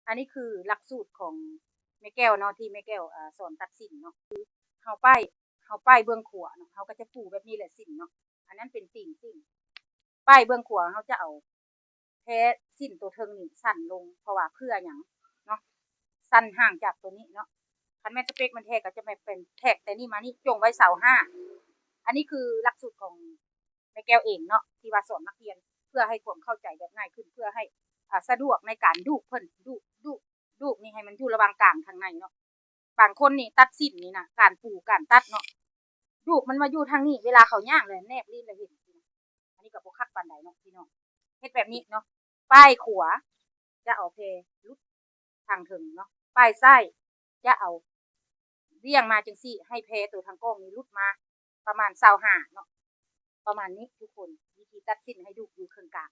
ອັນນີ້ຄືຫຼັກສູດຂອງແມ່ແກ້ວເນາະ ທີ່ແມ່ແກ້ວ ເອີ່ ສອນຕັດສິ້ນເນາະ ຄືເຮົາປ້າຍ ເຮົາປ້າຍເບື້ອງຂວາເນາະ ເຮົາກໍຈະປູແບບນີ້ແຫຼະສິ້ນເນາະ ອັນນັ້ນເປັນຕີນສິ້ນ ປ້າຍເບື້ອງຂວາເຮົາຈະເອົາແພສິ້ນໂຕເທິງນີ້ສັ້ນລົງ ເພາະວ່າເພື່ອຫຍັງເນາະ ສັ້ນຫ່າງຈາກໂຕນີ້ເນາະ ຄັນແມ່ນສະເປັກມັນແທ້ກໍຈະແມ່ນເປັນແທກແຕ່ນີ້ມານີ້ ຈົ່ງໄວ້ຊາວຫ້າ ອັນນີ້ຄືຫຼັກສູດຂອງ ແມ່ແກ້ວເອງເນາະ ທີ່ວ່າສອນນັກຮຽນ ເພື່ອໃຫ້ຄວາມເຂົ້າໃຈແບບງ່າຍຂຶ້ນ ເພື່ອໃຫ້ ອາ ສະດວກໃນການດູກເພິ່ນ ດູກ ດູກ ດູກນີ້ໃຫ້ມັນຢູ່ລະຫວ່າງກາງທາງໃນເນາະ ບາງຄົນນີ້ຕັດສິ້ນນີ້ນະ ການປູການຕັດເນາະ ດູກມັນມາຢູ່ທາງນີ້ ເວລາເຂົາຍ່າງແລ້ວແນບລີ້ນແລ້ວເຫັນ ອັນນີ້ກໍບໍ່ຄັກປານໃດເນາະພີ່ນ້ອງ ເຮັດແບບນີ້ເນາະ ປ້າຍຂວາຈະເອົາແພຫຼຸດທາງເທິງເນາະ ປ້າຍຊ້າຍຈະເອົາ ວຽງມາຈັ່ງຊີ້ ໃຫ້ແພໂຕທາງກ້ອງນີ້ຫຼຸດມາປະມານຊາວຫ້າເນາະ ປະມານນີ້ທຸກຄົນ ວິທີຕັດສິ້ນໃຫ້ດູກຢູ່ເຄິ່ງກາງ